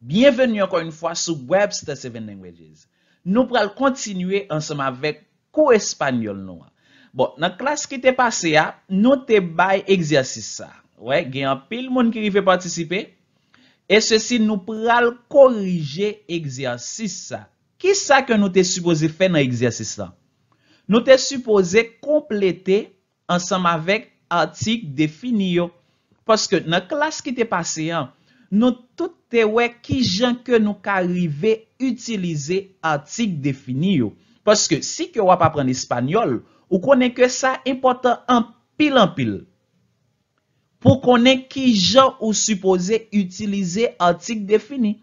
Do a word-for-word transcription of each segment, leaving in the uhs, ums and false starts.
Byenveni ankò yon fwa sou Webster Seven Languages. Nou pral kontinye ansanm avèk kou espanyòl nou an. Bon, nan klas ki te pase a, nou te bay egzèsis sa. Wè, gen anpil moun ki rive patisipe. E sesi, nou pral korije egzèsis sa. Kisa ke nou te sipoze fè nan egzèsis la? Nou te sipoze konplete ansanm avèk atik defini yo. Paske nan klas ki te pase an, nou tout te wè kijan ke nou ka rive itilize atik defini yo. Paske si ke w ap aprann espanyòl, ou konnen ke sa enpòtan anpil, anpil. Pou konnen kijan ou sipoze itilize atik defini.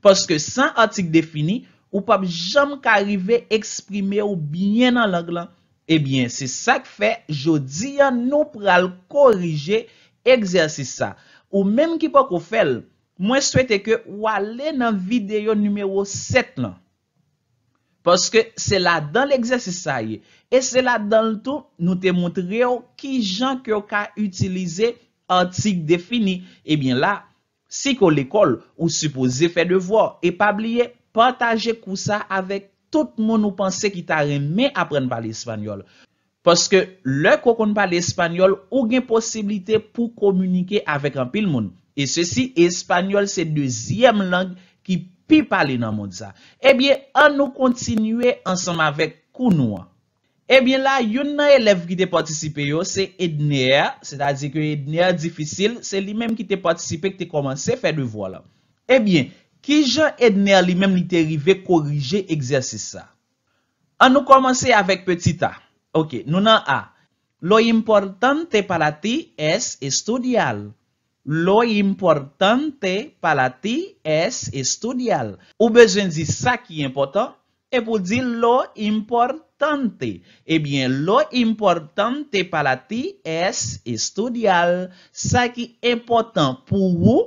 Paske san atik defini, ou p ap janm ka rive eksprime w byen nan lang lan. Ebyen, se sa k fè jodi a nou pral korije egzèsis sa. Ou menm ki poko fè l, mwen swete ke w ale nan videyo nimewo sèt lan. Paske se ladan l egzèsis sa ye. E se ladan l tou, nou te montre w kijan ke w ka itilize atik defini. Ebyen la, si ke w lekòl, ou sipoze fè devwa w. E pa bliye, pataje kou sa avèk tout moun ou panse ki ta renmen aprann pale espanyòl. Paske lè ke w konn pale espanyòl, ou gen posiblite pou kominike avèk anpil moun. E sesi, espanyòl se dezyèm lang ki pi pale nan mond sa. Ebyen, ann nou kontinye ansanm avèk kou nou an. Ebyen la, youn nan elèv ki te patisipe yo, se Edner, sètadi ke Edner difisil, se li menm ki te patisipe, ki te kòmanse fè devwa la. Ebyen, kijan Edner li menm li te rive korije egzèsis sa? Ann nou kòmanse avèk petit a. Ok, nou nan A. Lo importante para ti es estudiar. Lo importante para ti es estudiar. Ou bezwen di sa ki enpòtan, epi w di lo importante. Ebyen, lo importante para ti es estudiar. Sa ki enpòtan pou ou,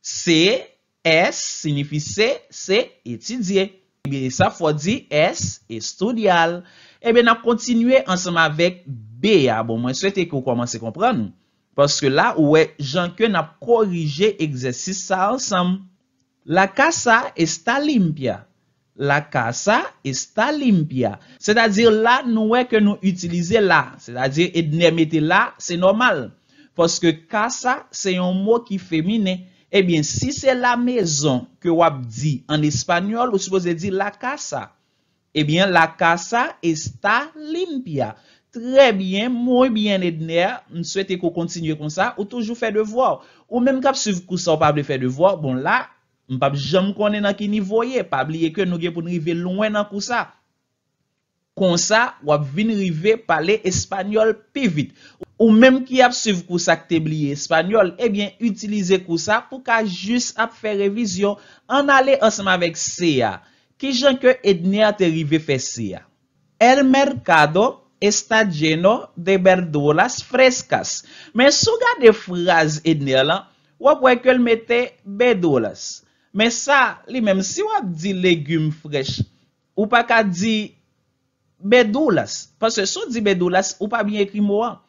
se, es siyifi se, se etidye. Ebyen, sa fò di es estudiar. Ebyen, n ap kontinye ansanm avèk B a. Bon, mwen swete ke w kòmanse konprann. Paske la, ou wè jan ke n ap korije egzèsis sa ansanm. La casa está limpia. La casa está limpia. Sètadi la, nou wè ke nou itilize la. Sètadi Edner mete la, se nòmal. Paske casa se yon mo ki feminen. Ebyen, si se la maison ke w ap di an espanyòl, ou sipoze di la casa. Ebyen, la casa está limpia. Trè byen, muy bien, Edner. M swete ke w kontinye konsa. Ou toujou fè devwa w. Ou menm k ap swiv kou sa, ou pa vle fè devwa w. Bon, la, m p ap janm konnen nan ki nivo w ye. Pa bliye ke nou gen pou n rive lwen nan kou sa. Konsa, w ap vin rive pale espanyòl pi vit. Ou menm ki ap swiv kou sa k te bliye espanyòl, ebyen, itilize kou sa pou ka jis ap fè revizyon. Ann ale ansanm avèk C a. Kijan ke Edner te rive fè C a? El mercado está lleno de verduras frescas. Men si w gade fraz Edner lan, w ap wè ke l mete verduras. Men sa, li menm, si w ap di legim frèch, ou pa ka di verduras. Paske si w di verduras, ou pa byen ekri mo an.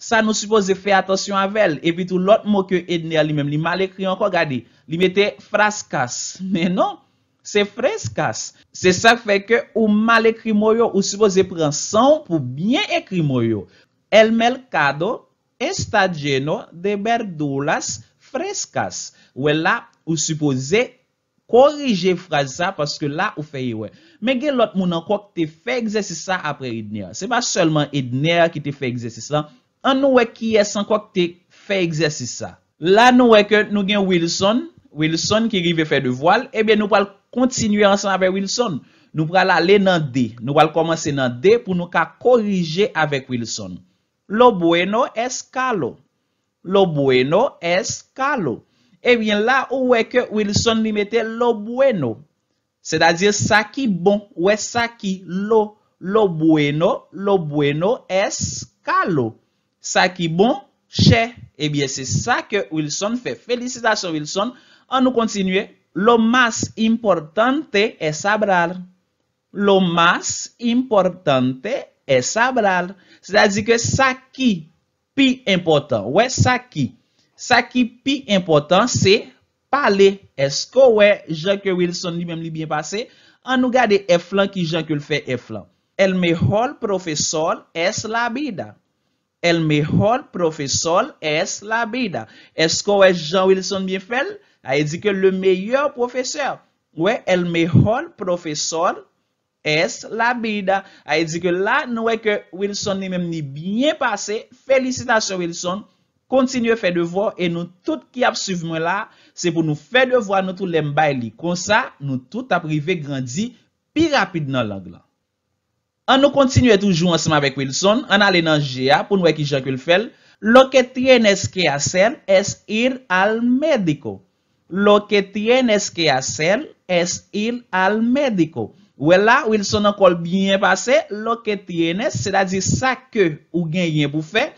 Sa nou sipoze fè atansyon avè l. Epi tou, lòt mo ke Edner li menm, li mal ekri ankò, gade, li mete fraskas. Men non, se freskas. Se sa k fè ke ou mal ekri mo yo, ou sipoze pran san w pou byen ekri mo yo. El mercado está lleno de verduras frescas. Ou wè la, ou sipoze korije fraz sa, paske la ou fè erè. Men gen lòt moun ankò ki te fè egzèsis sa apre Edner. Se pa sèlman Edner ki te fè egzèsis la. Ann nou wè kiyès ankò ki te fè egzèsis sa. La nou wè ke nou gen Wilson. Wilson ki rive fè devwa l. Ebyen, nou pral kontinye ansanm avè Wilson. Nou pral ale nan D. Nou pral kòmanse nan D pou nou ka korije avèk Wilson. Lo bueno es caro. Lo bueno es caro. Ebyen, la ou wè ke Wilson li mete lo bueno. Sètadi sa ki bon, ou wè sa ki lo, lo bueno, lo bueno es caro. Sa ki bon, chè. Ebyen, se sa ke Wilson fè. Felisitasyon, Wilson. Ann nou kontinye. Lo más importante es hablar. Lo más importante es hablar. Sètadi ke sa ki pi enpòtan. Ou wè sa ki. Sa ki pi enpòtan, se pale. Èske w wè jan ke Wilson li menm li byen pase? An nou gade F lan, ki jan ke l fè F lan. El mejor profesor es la vida. El mejor profesor es la vida. Èske w wè jan Wilson byen fè l? Sa vle di ke le meilleur professeur. Wè, el mejor profesor es la vida. Sa vle di ke la, nou wè ke Wilson li menm li byen pase. Felisitasyon Wilson. Kontinye fè devwa w e nou tout ki ap swiv mwen la, se pou nou fè devwa nou tou lè m bay li. Konsa, nou tout ap rive grandi pi rapid nan lang lan. An nou kontinye toujou ansanm avèk Wilson, ann ale nan G a pou n wè ki jan ke l fè l. Lo que tienes que hacer es ir al médico. Lo que tienes que hacer es ir al médico. Wè la, Wilson ankò l byen pase. Lo que tienes, sètadi sa ke ou genyen pou fè.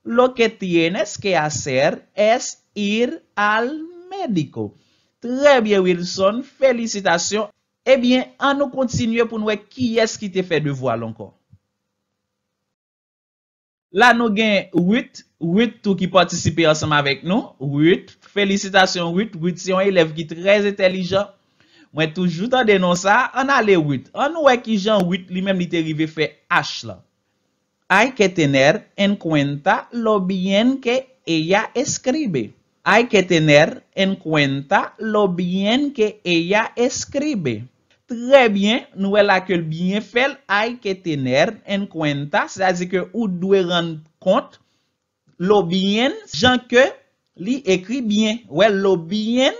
Lo que tienes que hacer es ir al médico. Trè byen, Wilson, felisitasyon. Ebyen, an nou kontinye pou n wè kiyès ki te fè devwa l ankò. La nou gen Ruth, Ruth tou ki patisipe ansanm avèk nou. Ruth, felisitasyon Ruth. Ruth se yon elèv ki trè entèlijan. Mwen toujou tande non sa. Ann ale Ruth. An nou wè ki jan Ruth li menm li te rive fè H lan. Hay que tener en cuenta lo bien que ella escribe. Hay que tener en cuenta lo bien que ella escribe. Trè byen, nou wè la ke l byen fè l. Hay que tener en cuenta, sètadi ke ou dwe rann kont lo bien, jan ke li ekri byen. Wè, lo bien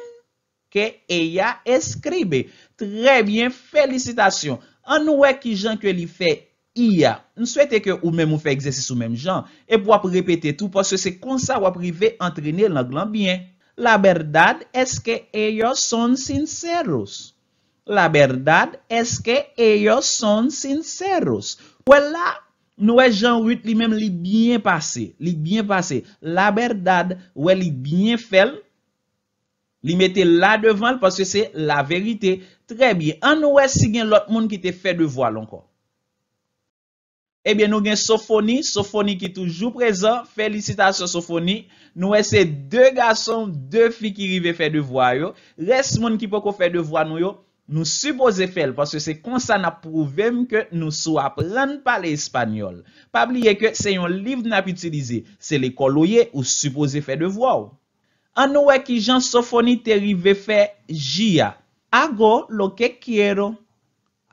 que ella escribe. Trè byen, felisitasyon. An nou wè ki jan ke li fè I a. M swete ke ou menm ou fè egzèsis ou menm jan, epi w ap repete tou, paske se konsa w ap rive antrene lang lan byen. La verdad es que ellos son sinceros. La verdad es que ellos son sinceros. Wè la, nou wè jan Ruth li menm li byen pase. Li byen pase. La verdad, wè li byen fè l. Li mete la devan l paske se la verite. Trè byen. An nou wè si gen lòt moun ki te fè devwa l ankò. Ebyen, nou gen Sofoni. Sofoni ki toujou prezan. Felisitasyon, Sofoni. Nou wè se de gason, de fi ki rive fè devwa yo. Rès moun ki poko fè devwa nou yo, nou sipoze fè l, paske se konsa n ap pwouve m ke nou sou aprann pale espanyòl. Pa bliye ke se yon liv n ap itilize. Se lekòl ou ye, ou sipoze fè devwa w. An nou wè ki jan Sofoni te rive fè J a. Hago lo que quiero.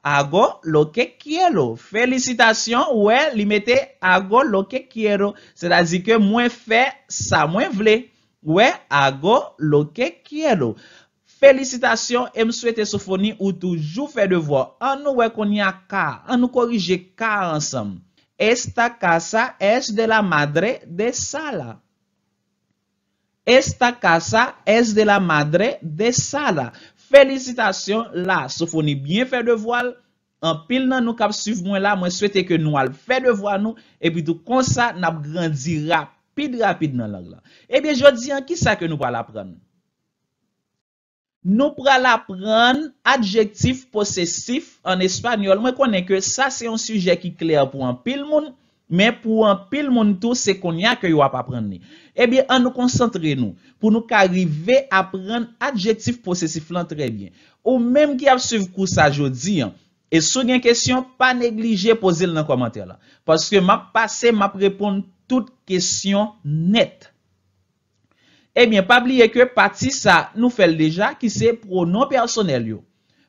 Hago lo que quiero. Felisitasyon, ou wè, li mete hago lo que quiero. Sètadi ke mwen fè sa mwen vle. Ou wè, hago lo que quiero. Felisitasyon, e m swete Sofoni ou toujou fè devwa w. An nou wè kounye a ka. An nou korije ka a ansanm. Esta casa es de la madre de Sala. Esta casa es de la madre de Sala. Felisitasyon, la, Sofoni byen fè devwa l. Anpil nan nou k ap swiv mwen la, mwen swete ke nou al fè devwa nou, epi tou konsa n ap grandi rapid, rapid nan lang lan. Ebyen, jodi an, kisa ke nou pral aprann? Nou pral aprann adjektif posesif an espanyòl. Mwen konnen ke sa se yon sijè ki klè pou anpil moun, men pou anpil moun tou, se kounye a ke yo ap aprann li. Ebyen, an nou konsantre nou pou nou ka rive aprann adjektif posesif lan trè byen. Ou menm ki ap swiv kou sa jodi an, e si w gen kesyon, pa neglije poze l nan kòmantè la. Paske m ap pase, m ap reponn tout kesyon nèt. Ebyen, pa bliye ke pati sa, nou fè l deja, ki se pwonon pèsonèl yo.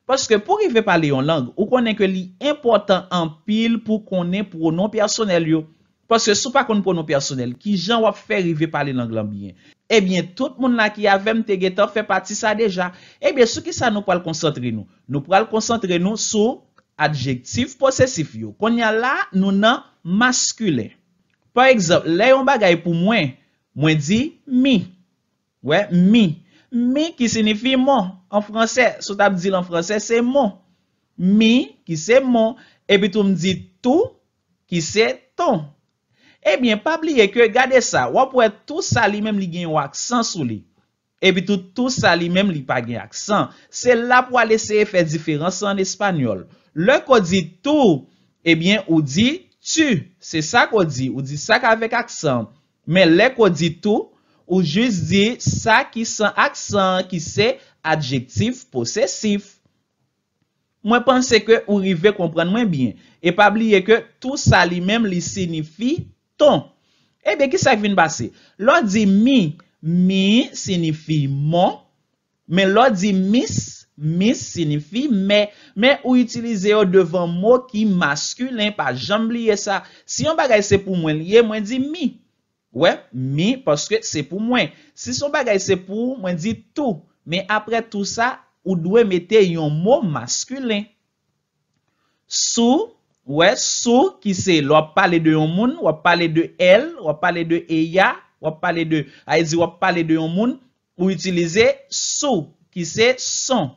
Paske pou rive pale yon lang, ou konnen ke li enpòtan anpil pou konnen pwonon pèsonèl yo. Paske si w pa konn pwonon pèsonèl, ki jan w ap fè rive pale lang lan byen? Ebyen, tout moun la ki avè m te gentan fè pati sa deja. Ebyen, sou ki sa nou pral konsantre nou? Nou pral konsantre nou sou adjektif posesif yo. Kounye a la, nou nan maskilen. Pa egzanp, lè yon bagay pou mwen, mwen di mi. Wè, mi. Mi ki siyifi mon an fransè. Si w t ap di l an fransè, se mon. Mi ki se mon. Epi tou m di tu ki se ton. Ebyen, pa bliye ke, gade sa, w ap wè tu sa li menm li gen yon aksan sou li. Epi tou, tu sa li menm li pa gen aksan. Se la pou w al eseye fè diferans lan an espanyòl. Lè ke w di tu, ebyen, ou di tu. Se sa ke w di, ou di sa k avèk aksan. Men lè ke w di tu, Ou jis di sa ki san aksan an ki se adjektif posesif. Mwen panse ke ou rive konprann mwen byen. E pa bliye ke tou sa li menm li sinifi ton. Ebyen, ki sa k vin pase? Lè w di mi, mi sinifi mon, men lè w di mis, mis sinifi mè. Men ou itilize yo devan mo ki maskilen, pa janm bliye sa. Si yon bagay se pou mwen li ye, mwen di mi. Wè, mi, paske se pou mwen. Si se yon bagay se pou ou, mwen di tou. Men apre tou sa, ou dwe mete yon mo maskilen. Sou, wè, sou, ki se, lè w ap pale de yon moun, w ap pale de èl, w ap pale de eya, w ap pale de, sa vle di w ap pale de yon moun, ou itilize sou, ki se son.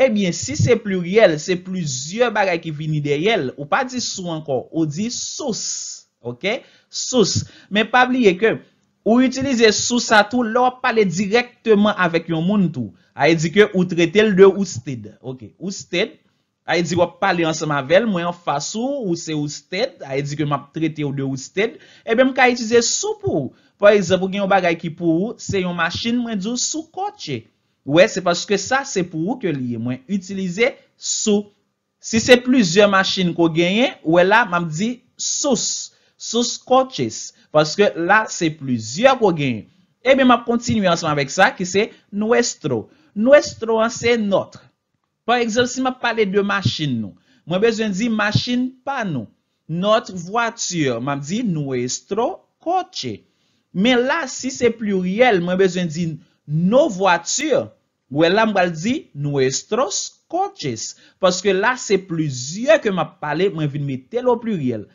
Ebyen, si se pliryèl, se plizyè bagay ki vini dèyè l, ou pa di sou ankò, ou di sous, oke? Sous. Men pa bliye ke ou itilize sous sa tou lè w ap pale dirèkteman avèk yon moun tou. Sa vle di ke ou trete l de usted, oke? Usted, sa vle di w ap pale ansanm avè l, mwen anfas ou, ou se usted, sa vle di ke m ap trete w de usted, ebyen m ka itilize sou pou ou. Pa egzanp, ou gen yon bagay ki pou ou, se yon machin, mwen di w sou kòtche. Wè, se paske sa se pou ou ke li ye. Mwen itilize sou. Si se plizyè machin ke w genyen, wè la, m ap di sus, sus coches. Paske la, se plizyè ke w genyen. Ebyen, m ap kontinye ansanm avèk sa, ki se nuestro. Nuestro an se notre. Pa egzanp, si m ap pale de machin nou, mwen bezwen di machin pa nou. Notre voiture, m ap di nuestro coche. Men la, si se pliryèl, mwen bezwen di nos voitures. Wè la, m pral di nuestros coches. Paske la, se plizyè ke m ap pale, mwen vin mete l o pliryèl.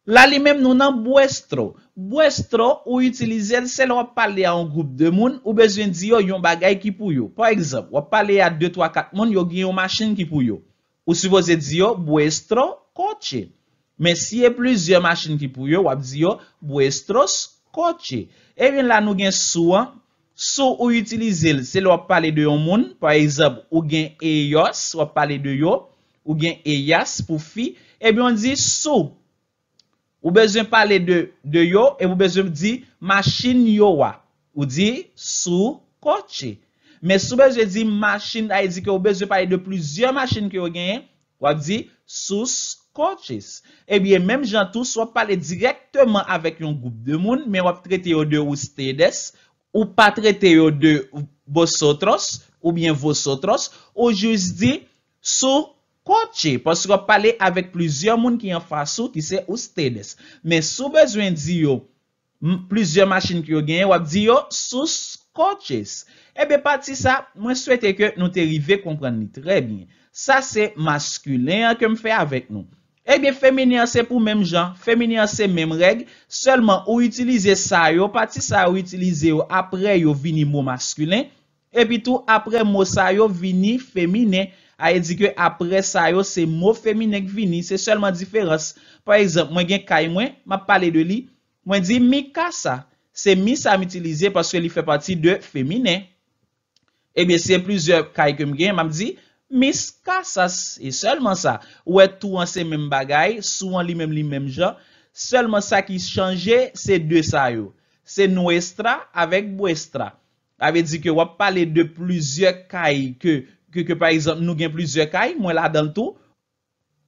La li menm nou nan buestro. Buestro, ou itilize l, se lè w ap pale a yon gwoup de moun, ou bezwen di yo yon bagay ki pou yo. Pa egzanp, w ap pale a de, twa, kat moun, yo gen yon machin ki pou yo. Ou sipoze di yo buestro coche. Men si e plizyè machin ki pou yo, w ap di yo buestros coche. Ebyen la nou gen sou an. Sou ou itilize l, se lè w ap pale de yon moun. Pa egzanp, ou gen ellos, w ap pale de yo. Ou gen ellas pou fi. Ebyen, w di sou. Ou bezwen pale de, de yo, e ou bezwen di machin yo a. Ou di su coche. Men si w bezwen di machin, sa vle di ke ou bezwen pale de plizyè machin ke yo genyen, w ap di sus coches. Ebyen, menm jan tou, si w ap pale dirèkteman avèk yon gwoup de moun, men w ap trete yo de ustedes, ou pa trete yo de vosotros oubyen vosotros, ou jis di su coche, paske w ap pale avèk plizyè moun ki anfas ou, ki se ustedes. Men si w bezwen di yo m- plizyè machin ke yo genyen, w ap di yo sus coches. Ebyen, pati sa, mwen swete ke nou te rive konprann li trè byen. Sa se maskilen an ke m fè avèk nou. Ebyen, feminen an se pou menm jan. Feminen an se menm règ, sèlman ou itilize sa yo, pati sa yo ou itilize yo apre yo vini mo maskilen, epi tou apre mo sa yo vini feminen. Sa vle di ke apre sa yo se mo feminen k vini, se sèlman diferans. Pa egzanp, mwen gen kay mwen, m ap pale de li, mwen di mi casa. Se mi sa m itilize paske li fè pati de feminen. Ebyen, si se plizyè kay ke m genyen, m ap di mis casas, e sèlman sa. Ou wè tou an se menm bagay, sou an li menm, li menm jan. Sèlman sa ki chanje, se de sa yo. Se nuestra avèk buestra. Sa vle di ke w ap pale de plizyè kay ke, ke, ke pa egzanp, nou gen plizyè kay, mwen ladan l tou.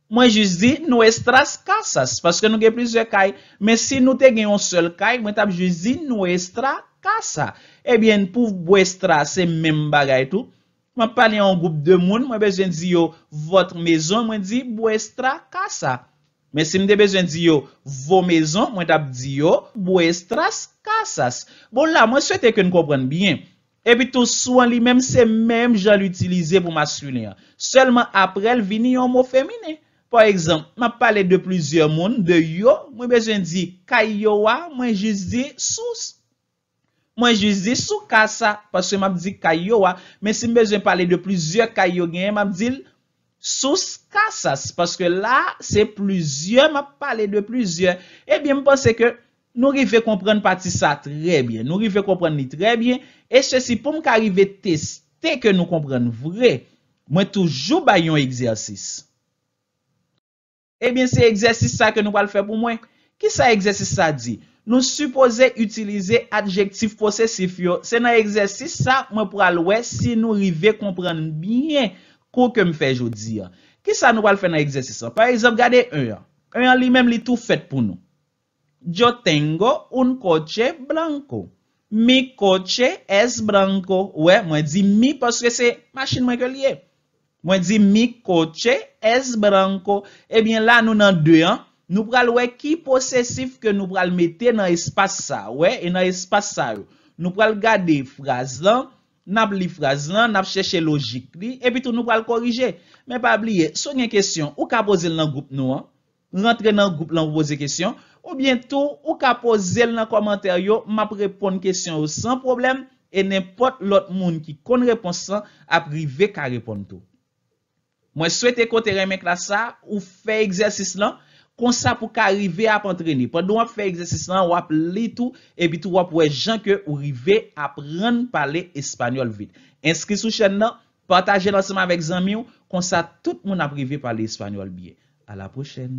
Mwen jis di nuestras casas, paske nou gen plizyè kay. Men si nou te gen yon sèl kay, mwen t ap jis di nuestra casa. Ebyen, pou buestra, se menm bagay tou. M ap pale a yon gwoup de moun, mwen bezwen di yo votre maison, mwen di buestra casa. Men si m te bezwen di yo vos maisons, mwen t ap di yo vuestras casas. Bon, la, mwen swete ke n konprann byen. Epi tou, sou an li menm, se menm jan l itilize pou maskilen an. Sèlman apre l vini yon mo feminen. Pa egzanp, m ap pale de plizyè moun, de yo, mwen bezwen di kay yo a, mwen jis di sus. Mwen jis di su casa, paske m ap di kay yo a. Men si m bezwen pale de plizyè kay yo genyen, m ap di l sus casas, paske la, se plizyè, m ap pale de plizyè. Ebyen, m panse ke nou rive konprann pati sa trè byen. Nou rive konprann li trè byen. E sesi pou m ka rive teste ke nou konprann vre, mwen toujou bay yon egzèsis. Ebyen, se egzèsis sa ke nou pral fè pou mwen. Kisa egzèsis sa di? Nou sipoze itilize adjektif posesif yo. Se nan egzèsis sa mwen pral wè si nou rive konprann byen kou ke m fè jodi a. Kisa nou pral fè nan egzèsis lan? Pa egzanp, gade en an. En an li menm li tou fèt pou nou. Yo tengo un coche blanco. Mi coche es blanco. Wè, mwen di mi paske se machin mwen ke l ye. Mwen di mi coche es blanco. Ebyen la nou nan de an. Nou pral wè ki posesif ke nou pral mete nan espas sa. Wè, e nan espas sa yo. Nou pral gade fraz lan, n ap li fraz lan, n ap chèche lojik li, epi tou nou pral korije. Men pa bliye, si w gen kesyon, ou ka poze l nan gwoup nou an. Rantre nan gwoup lan pou poze kesyon, oubyen tou ou ka poze l nan kòmantè yo, m ap reponn kesyon yo san pwoblèm, e nenpòt lòt moun ki konn repons lan ap rive ka reponn tou. Mwen swete ke w te renmen klas sa, ou fè egzèsis lan, konsa pou ka rive ap antrene. Pandan w ap fè egzèsis lan, w ap li tou, epi tou w ap wè jan ke ou rive aprann pale espanyòl vit. Enskri sou chèn nan, pataje l ansanm avèk zanmi w, konsa tout moun ap rive pale espanyòl byen. A la pwochèn!